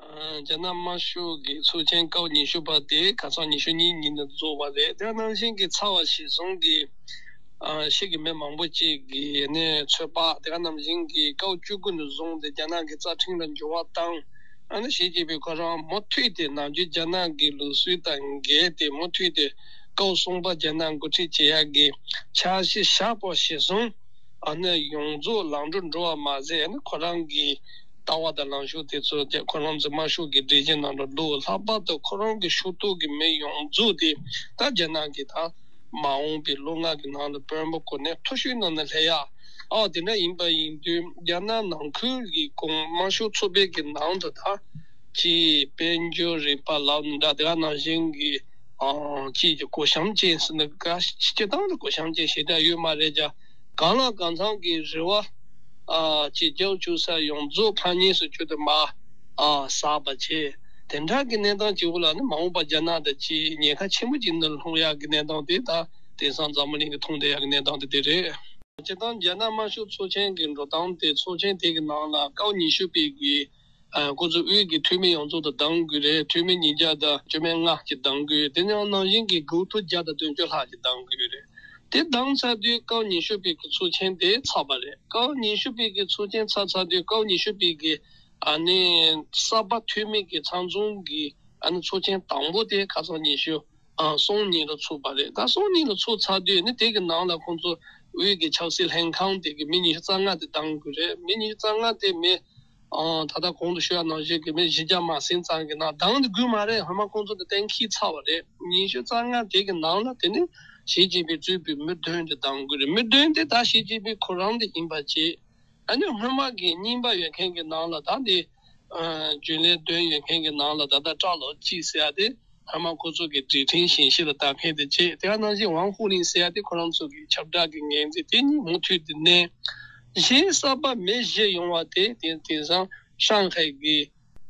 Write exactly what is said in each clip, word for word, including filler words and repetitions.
རྒྱ་ནག་དམར་ཤོག་གི་ཚོགས་ཆེན་སྐབས་ཉི་ཤུ་པ་དེ་ཁ་སང་ཉི་ཤུ་གཉིས་ཉིན་དུ་རྫོགས་པ་རེད། དེ་ནང་བཞིན་གྱི་ཚ་བ་ཞེ་ཟུང་གི་ཨ་ཕྱི་གི་མི་མང་པོ་ཅིག་གིས་ནས་ཚོད་དཔག་དེ་ག་ནང་བཞིན་གྱི་སྐབས་བཅུ་དགུ་ནས་བཟུང་སྟེ་རྒྱ་ནག་གི་རྩ་ཁྲིམས་ལ་འགྱུར་བ་བཏང་། ཨ་ནི་ཞི་ཅིན་ཕིང་ཁོ་རང་མུ་མཐུད་དེ་ནམ་རྒྱུན་རྒྱ་ནག་གི་ལུགས་སྲོལ་དང་འགལ་ཏེ་མུ་མཐུད་དེ་སྐབས་གསུམ་པ་རྒྱ་ནག་འགོ་ཁྲིད་བྱེད་ཡག་གི་འཆར་གཞི་བཞག་པ་ཞེ་ཟུང་ཨ་ནི་ཡོངས་རྫོགས་ལམ་འགྲོ་འགྲོ་བ་མ་ཟད། ཨ་ནི་ཁོ་རང་གི་ལྟ་བ་དང་ལངས་ཕྱོགས་དེ་ཚོ་རྒྱ་ཁོ་རང་ཚོའི་དམར་ཤོག་གི་སྒྲིག་གཞི་ནང་དུ་བླུགས། ལྷག་པར་དུ་ཁོ་རང་གི་ཤོག་ཐོག་གི་མི་ཡོངས་རྫོགས་དེ་ད་རྒྱ་ནག་གི་ད་མ་འོངས་པའི་ལོ་ལྔ་གི་ནང་ལ་དཔོན་པོ་གོ་གནས་མཐོ་ཤོས་ནང་ནས་སླེབས་ཡ། ཨའོ་དེ་འདྲ་ཡིན་པ་ཡིན་དུས་རྒྱ་ནག་ནང་ཁུལ་གྱི་གོང་དམར་ཤོག་ཚོགས་པའི་གི་ནང་དུ་ད་ཅིག་དཔལ་འབྱོར་རིག་པ་ལབ་ན་འདྲ། དེ་ག་ནང་བཞིན་གྱི་ཨ་ཅིག་གི་གོ་ཤམས་ཅན་ཟེར་ན་ག་སྤྱིར་བཏང་དུ་གོ་ཤམས་ཅན་ཞེ་དྲག་ཡོད་མ་རེད་ཀྱང་། གང་ལ་གང་འཚམ་གྱི་རེ་བ་ཨ་ཅིག་རྒྱབ་བཅུག་ས་ཡོངས་རྫོགས་ཕར་ཉིས་སུ་བཅུག་སྟེ་མར་ཨ་ཟགས་པ་བྱས། དེ་འདྲ་གི་གནས་སྟངས་གཅིག་པུ་ལ་ནི་མ་འོངས་པ་རྒྱ་ནག་དང་ཅིག་ཉེན་ཁ་ཆེན་པོ་ཅིག་ནང་ལྷུང་ཡག་གི་གནས་སྟངས་དེ་ད་དེང་སང་འཛམ་བུ་གླིང་གི་མཐོང་བསྡད་ཡག་གི་གནས་སྟངས་དེ་དེ་རེད། སྤྱིར་བཏང་རྒྱ་ནག་དམར་ཤོག་ཚོགས་ཆེན་གྱི་འགྲོ་སྟངས་དེ། ཚོགས་ཆེན་དེ་གི་ནང་ལ་སྐབས་ཉི་ཤུ་པའི་གི་ཨ་ཁོ་ཚོ་དབུས་ཀྱི་འཐུས་མི་ཡོངས་རྫོགས་དང་གདམ་དགོས་རེད། འཐུས་མི་ཉིས་བརྒྱ་དང་བཅུ་མེད་ལྔ་ཅིག་གདམ་དགོས། དེ་ནང་ནང་བཞིན་གྱི་དགུ་ཐུག་བརྒྱ་དང་བདུན་ཅུ་ལྷག་ཅིག་གདམ་དགོས་རེད། དེ་གདམ་ཚར་དུས་སྐབས་ཉི་ཤུ་པའི་གི་ཚོགས་ཆེན་དེ་ཚར་བ་རེད། སྐབས་ཉི་ཤུ་པའི་གི་ཚོགས་ཆེན་ཚར་ཚར་དུས་སྐབས་ཉི་ཤུ་པའི་གི་ཨ་ནི་གསར་པ་འཐུས་མི་གི་ཚང་འཛོམས་གི་ཨ་ནི་ཚོགས་ཆེན་དང་པོ་དེ་ཁ་སང་ཉི་ཤུ་ཨ་གསུམ་ཉིན་ལ་ཚུགས་པ་རེད། ད་གསུམ་ཉིན་ལ་ཚུགས་ཚར་དུས་ནི་དེ་གི་ནང་ལ་ཁོང་ཚོ་དབུས་ཀྱི་ཆབ་སྲིད་ལྷན་ཁང་དེ་གི་མི་ཉི་ཤུ་རྩ་ལྔ་དེ་གདམ་དགོས་རེད། མི་ཉི་ཤུ་རྩ་ལྔ་དེ་མི་ཨ་ད་ལྟ་གོང་དུ་ཞུས་པ་ནང་བཞིན་གྱི་མི་བཞི་བརྒྱ་མ་ཟིན་ཙམ་གྱི་ནང་། གདམ་དེ་དགོས་མ་རེད། ཧོ་མ་ཁོང་ཚོ་དེ་གཏན་འཁེལ་ཚར་བ་རེད། ཉི་ཤུ་རྩ་ལྔ་དེ་གི་ནང་ལ་དེ་ནི་ཞི་ཅིན་ཕིང་གཙོས་པའི་མི་བདུན་དེ་གདམ་དགོས་རེད། མི་བདུན་དེ་ད་ཞི་ཅིན་ཕིང་ཁོ་རང་དེ་ཡིན་པ་བྱས། ཨ་ནི་སྔོན་མ་གི་རྙིང་པ་ཡོད་མཁན་གྱི་ནང་ལ་ད་འདི་ཨ་རྒྱུན་ལས་བདུན་ཡོད་མཁན་གྱི་ནང་ལ་ད་ལྟ་སྐྲ་ལོ་གཅིག་ཟེར་ཡ་དེ་ཧ་མ་ཁོ་ཚོ་གི་སྒྲིག་ཁྲིམས་གཞན་ཞིག་ལ་ལྟ་མཁན་དེ་བྱས། དེ་ག་ནང་བཞིན་ཝང་ཧུ་ལིན་ཟེར་ཡ་དེ་ཁོ་རང་ཚོ་གི་ཁྱབ་བསྒྲགས་ཀྱི་འགན་འཛིན་དེ་གཉིས་མུ་མཐུད་དེ་གནས། གཞན་གསར་པ་མི་བཞི་ཡོང་བ་དེ་དེ་དེང་སང་ཧྲང་ཧའེ་གི་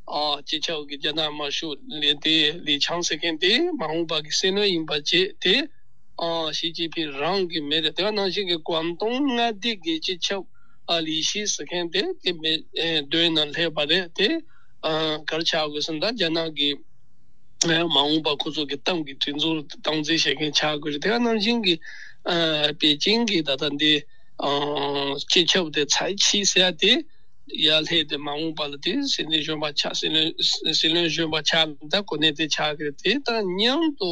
ཨ་སྤྱི་ཁྱབ་ཀྱི་རྒྱ་ནག་དམར་ཤོག་ལས་དེ་ལི་ཆང་ཟེར་མཁན་དེ་མ་འོངས་པ་གི་སྲིད་བློན་ཡིན་པ་བྱས། དེ་ཨ་ཞི་ཅིན་ཕིང་རང་གི་མི་རེད། དེ་ག་ནང་བཞིན་གྱི་ཀོང་ཏུང་མངའ་སྡེ་གི་སྤྱི་ཁྱབ་ཨ་ལི་ཤི་ཟེར་མཁན་དེ་དེ་མི་ཨེ་མདུན་ནང་སླེབས་པ་རེད། དེ་ཨ་ག་རེ་ཆགས་དགོས་ཟེར་ན་ད་རྒྱ་ནག་གི་ཨ་མ་འོངས་པ་ཁོ་ཚོ་གི་ཏང་གི་སྒྲིག་འཛུགས་སྟངས་འཛིན་བྱེད་མཁན་ཆགས་དགོས་རེད། དེ་ག་ནང་བཞིན་གྱི་ཨ་པེ་ཅིང་གི་ད་ལྟ་འདི་ཨ་སྤྱི་ཁྱབ་དེ་ཚའེ་ཆི་ཟེར་ཡ་དེ། ཡར་སླེབས་ཏེ་མ་འོངས་པ་ལ་དེ་སྲིད་འཛིན་གཞོན་པ་ཆགས། སྲིད་བློན་སྲིད་བློན་གཞོན་པ་ཆགས་ད་གོ་གནས་དེ་ཆགས་ཀྱི་རེད། དེ་དང་མཉམ་དུ་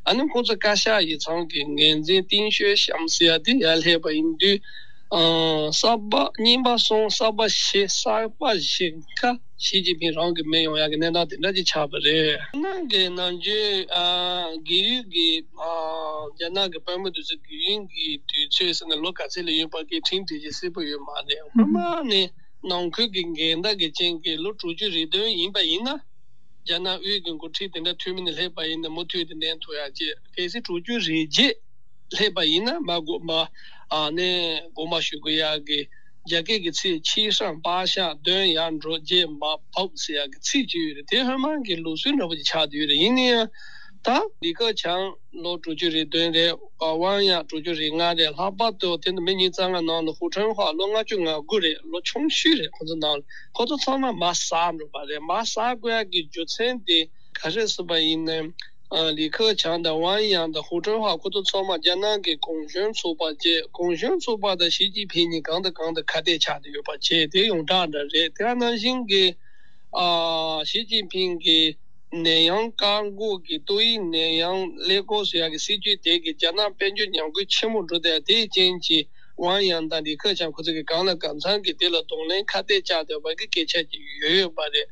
ཨ་ནི་ཁོང་ཚོ་བཀའ་ཤག་ཡིག་ཚང་གི་འགན་འཛིན་ཏིང་ཤོན་ཤམ་ཟེར་ཡ་དེ་ཡར་སླེབས་པ་ཡིན་དུས། ཨ་གསར་པ་རྙིང་པ་གསུམ། གསར་པ་བཞི། གསར་པ་བཞི་ཀ་ཞི་ཅིན་ཕིང་རང་གི་མི་ཡོང་ཡག་གི་གནས་སྟངས་དེ་འདྲ་ཅིག་ཆགས་པ་རེད། ནང་གི་ནམ་རྒྱུན་ཨ་རྒས་ཡོལ་གྱི་ཨ་རྒྱ་ནག་གི་དཔོན་པོ་དེ་ཚོ་རྒས་ཡོལ་གྱི་དུས་ཚོད་ཟེར་ན་ལོ་ག་ཚོད་ལ་ཡོད་པ་གི་ཁྲིམས་སྒྲིག་གཞི་གསལ་པོ་ཡོད་མ་རེད། སྔོན་མ་ནས་ནང་ཁུལ་གྱི་འགལ་ཟླ་གི་རྐྱེན་གྱིས་ལོ་དྲུག་ཅུ་རེ་བདུན་ཡིན་པ་ཡིན་ན། རྒྱ་ནག་དབུས་ཀྱི་འགོ་ཁྲིད་དེ་འདྲ་འཐུས་མི་ནས་སླེབས་པ་ཡིན་ན་མུ་མཐུད་དེ་གནས་ཐུབ་ཡག་ཅིག། གལ་སྲིད་དྲུག་ཅུ་རེ་བརྒྱད་སླེབས་པ་ཡིན་ན་མ་དགོས་མ་ཨ་ནས་དགོངས་པ་ཞུ་དགོས་ཡག་གི་རྒྱ་སྐད་ཀྱི་ཚིག་ཆི་ཧྲང་པ་ཤ་དོན་ཡར་འགྲོ་རྗེས་མ་བབས་ཟེར་ཡག་གི་ཚིག་ཅིག་ཡོད་རེད། དེ་ཧོན་མང་གི་ལུགས་སྲོལ་འདྲ་པོ་ཅིག་ཆགས་བསྡད་ཡོད་རེད། ཡིན་ན་ཡང་ད་ལི་ཁེ་ཆང་ལོ་དྲུག་ཅུ་རེ་བདུན་རེད། ཝང་ཡང་དྲུག་ཅུ་རེ་ལྔ་རེད། ལྷག་པར་དུ་དེ་ནི་མི་ཉིས་རྩ་ལྔ་ནང་ལ་ཧུའུ་ཁྲུན་ཧྭ་ལོ་ལྔ་བཅུ་ང་དགུ་རེད། ལོ་ཆུང་ཤོས་རེད། ཁོ་ཚོ་ནང་ལ་ཁོ་ཚོ་ཚང་མ་མར་ཟག་འགྲོ་བ་རེད། མར་ཟག་དགོས་ཡག་གི་རྒྱུ་མཚན་དེ་ག་རེ་ཟེར་བ་ཡིན་ན། ཨ་ལི་ཁེ་ཆང་དང་ཝང་ཡང་དང་ཧུའུ་ཁྲུན་ཧྭ་ཁོ་ཚོ་ཚང་མ་རྒྱ་ནག་གི་གུང་གཞོན་ཚོགས་པ་བཅས། གུང་གཞོན་ཚོགས་པ་དང་ཞི་ཅིན་ཕིང་གཉིས་གང་དང་གང་དུ་ཁ་གཏད་ཆགས་བསྡད་ཡོད་པ་བྱས། དེ་ཡོངས་གྲགས་འདྲ་རེད། དེ་ནང་བཞིན་གྱི་ཨ་ཞི་ཅིན་ཕིང་གི་ནད་ཡམས་བཀག་འགོག་གི་ཏོག་དབྱིབས་ནད་ཡམས་ཀླད་ཀོར་ཟེར་ཡག་གི་སྲིད་ཇུས་དེ་གིས་རྒྱ་ནག་དཔལ་འབྱོར་ཉམས་རྒུད་ཆེན་པོ་འགྲོ་བསྡད་ཡ་དེའི་རྐྱེན་གྱིས་ཝང་ཡང་དང་ལི་ཁེ་ཆང་ཁོ་ཚོ་གིས་གང་ལ་གང་འཚམ་གྱིས་དེ་ལ་གདོང་ལེན་ཁ་གཏད་བཅག་བསྡད་པ་གི་སྐད་ཆ་ཅིག་ཡོད་ཡོད་པ་རེད།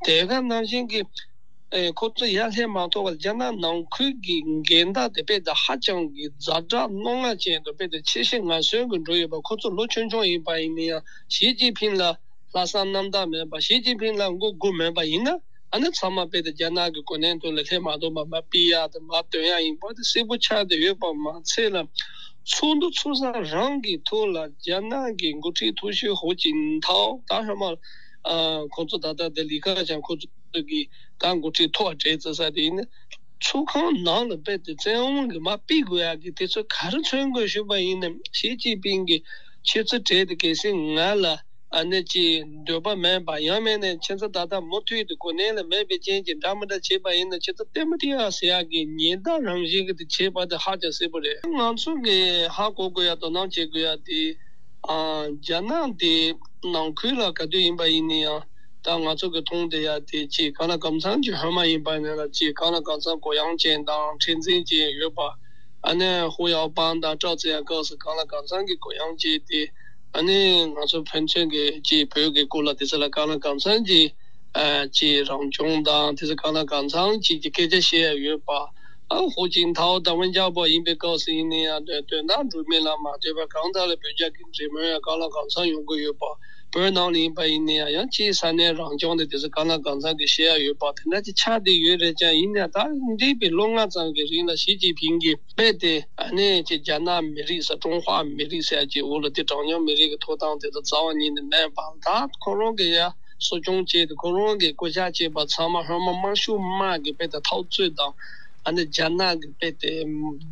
དེ་ག་ནང་བཞིན་གྱི་ཨེ་ཁོ་ཚོ་ཡར་སླེབས་མ་ཐུབ་པར་རྒྱ་ནག་ནང་ཁུལ་གྱི་འགལ་ཟླ་དེ་དཔེ་དེ་ཧ་ཅང་གི་ཛ་དྲག་རྣོ་ངར་ཅན་དང་དཔེ་དེ་ཆེ་ཤེད་ངར་སོན་གྱི་འགྲོ་ཡོད་པ། ཁོ་ཚོ་ལོ་ཆུང་ཆུང་ཡིན་པ་ཡིན་ན་ཡང་ཞི་ཅིན་ཕིང་ལ་ལྷག་བསམ་རྣམ་དག་མེད་པ། ཞི་ཅིན་ཕིང་ལ་མགོ་སྒུར་མེད་པ་ཡིན་ན། ཨ་ནི་ཚང་མ་དཔེ་དེ་རྒྱ་ནག་གི་གོ་གནས་ཐོག་ལ་སླེབས་མ་ཐུབ་པ་མར་ཕུད་ཡག་དང་མར་དོན་ཡག་ཡིན་པ་དེ་གསལ་པོ་ཆགས་བསྡད་ཡོད་པ་མ་ཚད་ལ། ཚོགས་འདུ་ཚོགས་ས་རང་གི་ཐོག་ལ་རྒྱ་ནག་གི་འགོ་ཁྲིད་ཐོག་ཤོས་ཧུའུ་ཅིན་ཐའོ་ད་ཧོན་མ་ཨ་ཁོང་ཚོ་ད་ལྟ་དེ་ལི་ཁེ་ཆང་ཁོང་ཚོ་གི་ད་འགོ་ཁྲིད་ཐོག་གྲས་བརྩི་ས་དེ་ཡིན་ན། ཚོགས་ཁང་ནང་ལ་དཔེ་དེ་བཙན་དབང་གིས་མར་ཕུད་དགོས་ཡག་གི་དེ་ཚོ་ག་རེ་མཚོན་དགོས་ཞུས་པ་ཡིན་ན། ཞི་ཅིན་ཕིང་གི་ཁྱེད་ཚོ་གྲས་དེ་གལ་སྲིད་ང་ལ་ ཨ་ནི་ཅིག་འདོད་པ་མེད་པ། ཡང་མིན་ན་ཁྱེད་ཚོ་ད་ལྟ་མུ་མཐུད་དུ་གོ་གནས་ལ་མེད་པའི་རྐྱེན་གྱིས་འདྲ་མི་འདྲ་བྱས་པ་ཡིན་ན། ཁྱེད་ཚོ་ལྟད་མོ་ལྟ་ཡ་ཟེར་ཡ་གི་ཉེན་བརྡ་རང་བཞིན་གྱི་དེ་བྱས་པ་དེ་ཧ་ཅང་གསལ་པོ་རེད། ང་ཚོ་གི་ཧ་གོ་དགོས་ཡ། དོ་སྣང་བྱེད་དགོས་ཡ་དེ། ཨ། རྒྱ་ནག་དེ་ནང་ཁུལ་ལ་ག་དུས་ཡིན་པ་ཡིན་ན་ཡང་། ད་ང་ཚོ་གི་མཐོང་བསྡད་ཡ་དེ་ཅིག་གང་ལ་གང་འཚམ་གྱི་ཧོན་མ་ཡིན་པ་ཡིན་ན་ཅིག་གང་ལ་གང་འཚམ་གུ་ཡངས་ཅན་དང་མཁྲེགས་འཛིན་ཅན་ཡོད་པ། ཨ་ནི་ཧུ་ཡའོ་པང་དང་ཀྲའོ་ཙེ་ཡ་སྐབས་སུ་གང་ལ་གང་འཚམ་གྱི་གུ་ཡངས་ཅན་དེ། ཨ་ནི་ང་ཚོ་ཕན་ཚུན་གྱི་ཅིག་བོད་ཀྱི་སྐོར་ལ་དེ་ཚོ་ལ་གང་ལ་གང་འཚམ་གྱི། ཨ། ཅིག་རང་སྐྱོང་དང་དེ་ཚོ་གང་ལ་གང་འཚམ་ཅིག་གི་སྐད་ཆ་བཤད་ཡ་ཡོད་པ། ཨ། ཧུའུ་ཅིན་ཐའོ་དང་ཝུན་ཅཱ་པོ་ཡིན་པའི་སྐབས་སུ་ཡིན་ན་ཡང་དོན་དོན་དག་འགྲུབ་མིན་ལ་མ་ལྟོས་པར་གང་ལྟར་ལ་བོད་རྒྱ་གི་འབྲེལ་མོལ་ཡང་གང་ལ་གང་འཚམ་ཡོང་གི་ཡོད་པ། བོད་ནང་ལ་ཡིན་པ་ཡིན་ན་ཡང་ཡང་ཅིག་ས་གནས་རང་སྐྱོང་དེ་དེ་ཚོ་གང་ལ་གང་འཚམ་གྱི་བཤད་ཡ་ཡོད་པ། དེ་འདྲ་ཅིག་ཆགས་བསྡད་ཡོད་རེད་ཀྱང་། ཡིན་ཡང་ད་འདས་པའི་ལོ་ལྔ་ཙམ་གྱི་རིང་ལ་ཞི་ཅིན་ཕིང་གིས་རྦད་དེ་ཨ་ནི་ཅིག་རྒྱ་ནག་མི་རིགས་ཟེར། ཀྲུང་ཧྭ་མི་རིགས་ཟེར་ཡ་ཅིག་འོག་ལ་དེ་གྲངས་ཉུང་མི་རིགས་ཀྱི་ཐོབ་ཐང་དེ་ཚོ་རྩ་བ་ཉིད་ནས་མེད་པ། ད་ཁོ་རང་གི་ཡ། གསོ་སྐྱོང་བྱས་ཏེ་ཁོ་རང་གིས་བསྐོ་བཞག་བྱས་པ་ཚང་མ་ཧོན་མ་དམར་ཤོག་དམག་གིས་རྦད་དེ་འཐབ་རྩོད་དང་། ཨ་ནི་རྒྱ་ནག་གིས་རྦད་དེ་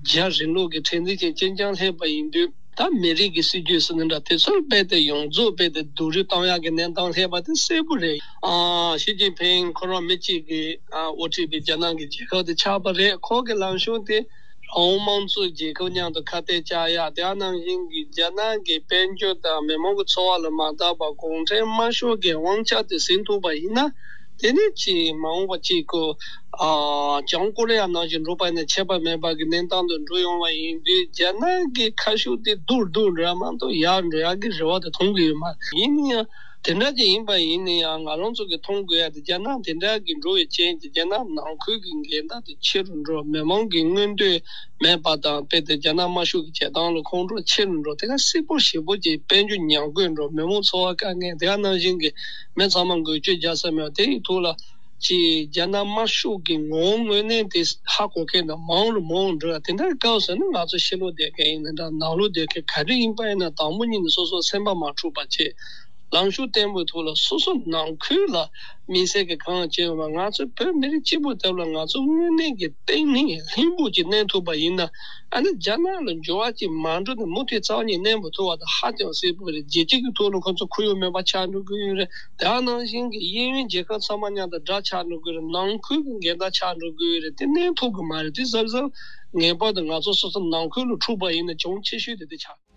རྒྱ་རིང་ལུགས་ཀྱི་མཁྲེགས་འཛིན་ཅན་རྐྱེན་ཅན་སླེབས་པ་ཡིན་དུས། ད་མི་རིགས་ཀྱི་སྲིད་ཇུས་ཟེར་ནི་འདྲ་དེ་ཚོར་རྦད་དེ་ཡོངས་རྫོགས་རྦད་དེ་སྡུག་རུས་བཏང་ཡག་གི་གནས་སྟངས་སླེབས་པ་དེ་གསལ་པོ་རེད། ཨ། ཞི་ཅིན་ཕིང་ཁོ་རང་མི་གཅིག་གིས། ཨ། དབུ་ཁྲིད་པའི་རྒྱ་ནག་གི་རྒྱལ་ཁབ་དེ་ཆགས་པ་རེད། ཁོ་གི་ལངས་ཕྱོགས་དེ། རང་དབང་དམངས་གཙོའི་རྒྱལ་ཁབ་མཉམ་དུ་ཁ་གཏད་བཅག་ཡ། དེ་ནང་བཞིན་གྱི་རྒྱ་ནག་གི་དཔལ་འབྱོར་དང་མི་མང་གི་འཚོ་བ་ལ་མ་བལྟས་པར་གུང་ཁྲན་དམར་ཤོག་གི་དབང་ཆ་དེ་ཟིན་ཐུབ་པ་ཡིན་ན། དེ་ནི་ཅིག་མ་འོངས་པ་ཅིག་གི། ཨ། བྱང་ཀོ་རི་ཡ་ནང་བཞིན་འགྲོ་བ་ནི་ཁྱད་པར་མེད་པ་གི་གནས་སྟངས་དུ་འགྲོ་ཡོང་བ་ཡིན་དུས། རྒྱ་ནག་གི་ཁ་ཕྱོགས་དེ་སྡུག་སྡུག་འགྲོ་ཡ་མ་གཏོགས་ཡར་འགྲོ་ཡ་གི་རེ་བ་དེ་མཐོང་གི་ཡོད་མ་རེད། ཡིན་ན་ཡང་། དེ་འདྲ་ཅིག་ཡིན་པ་ཡིན་ན་ཡང་། ང་རང་ཚོ་གིས་མཐོང་དགོས་ཡ་དེ། རྒྱ་ནག་དེ་འདྲ་གི་འགྲོ་བའི་རྐྱེན་གྱིས་རྒྱ་ནག་ནང་ཁུལ་གྱི་འགལ་ཟླ་དེ་ཆེ་རུ་འགྲོ། མི་མང་གི་མངོན་འདོད་མེད་པ་དང་། རྦད་དེ་རྒྱ་ནག་དམར་ཤོག་གི་བྱེད་སྟངས་ལ་ཁོང་ཁྲོ་ཆེ་རུ་འགྲོ། དེ་ག་སྲིད་པོ་ཞེ་པོ་ཅིག་དཔལ་འབྱོར་ཉམས་རྒུད་འགྲོ། མི་མང་འཚོ་བ་དཀའ་ངལ། དེ་ག་ནང་བཞིན་གྱི་མི་ཚང་མ་འགུལ་སྐྱོད་རྒྱག་ས་མེད་པ། དེ་ཡི་ཐོག་ལ་ཅིག་རྒྱ་ནག་དམར་ཤོག་གི་ངོ་བོ་དངོས་གནས་དེ་ཧ་གོ་མཁན་དང་མང་རུ་མང་རུ་འགྲོ་ཡ། དེ་འདྲ་གི་སྐབས་སུ་ནི་ང་ཚོ་ཕྱི་ལོགས་བསྡད་མཁན་ཡིན་ན་འདྲ། ནང་ལོགས་བསྡད་མཁན་ག་རེ་ཡིན་པ་ཡིན་ན། དང་པོ་ཉིད་ནས་སོ་སོ་སེམས་པ་མ་འཁྲུག་པ་བྱེད། ལངས་ཕྱོགས་བརྟན་པོའི་ཐོག་ལ་སོ་སོ་ནང་ཁུལ་ལ་དམིགས་བསལ་གྱི་གང་བྱེད་འོས་མ། ང་ཚོ་བོད་མི་རིགས་གཅིག་པུ་ཐོག་ལ་ང་ཚོ་དངོས་གནས་ཀྱི་བརྟན་ལྷིང་ལྷིང་པོ་ཅིག་གནས་ཐུབ་པ་ཡིན་ན། ཨ་ནི་རྒྱ་ནག་ལ་འགྱུར་བ་ཅིག་མ་འགྲོ་ནས་མུ་མཐུད་རྩ་བ་ཉིད་གནས་པ་ཐུབ་པ་དེ་ཧ་ཅང་གསལ་པོ་རེད། རྒྱལ་སྤྱི་གི་ཐོག་ལ་ཁོ་ཚོ་ཁོར་ཡུག་མེད་པ་ཆགས་འགྲོ་གི་ཡོད་རེད། དེ་ནང་བཞིན་གྱི་གཡས་གཡོན་རྒྱལ་ཁབ་ཚང་མ་མཉམ་དུ་དགྲ་ཆགས་འགྲོ་གི་རེད། ནང་ཁུལ་གྱི་འགལ་ཟླ་ཆགས་འགྲོ་གི་ཡོད་རེད། དེ་གནས་ཐུབ་གི་མ་རེད། དེ་གཟབ་གཟབ་ངེས་པར་དུ་ང་ཚོ་སོ་སོ་ནང་ཁུལ་ལ་འཁྲུག་པ་ཡིན་ན་གྱོང་ཆེ་ཤོས་དེ་དེ་ཆགས།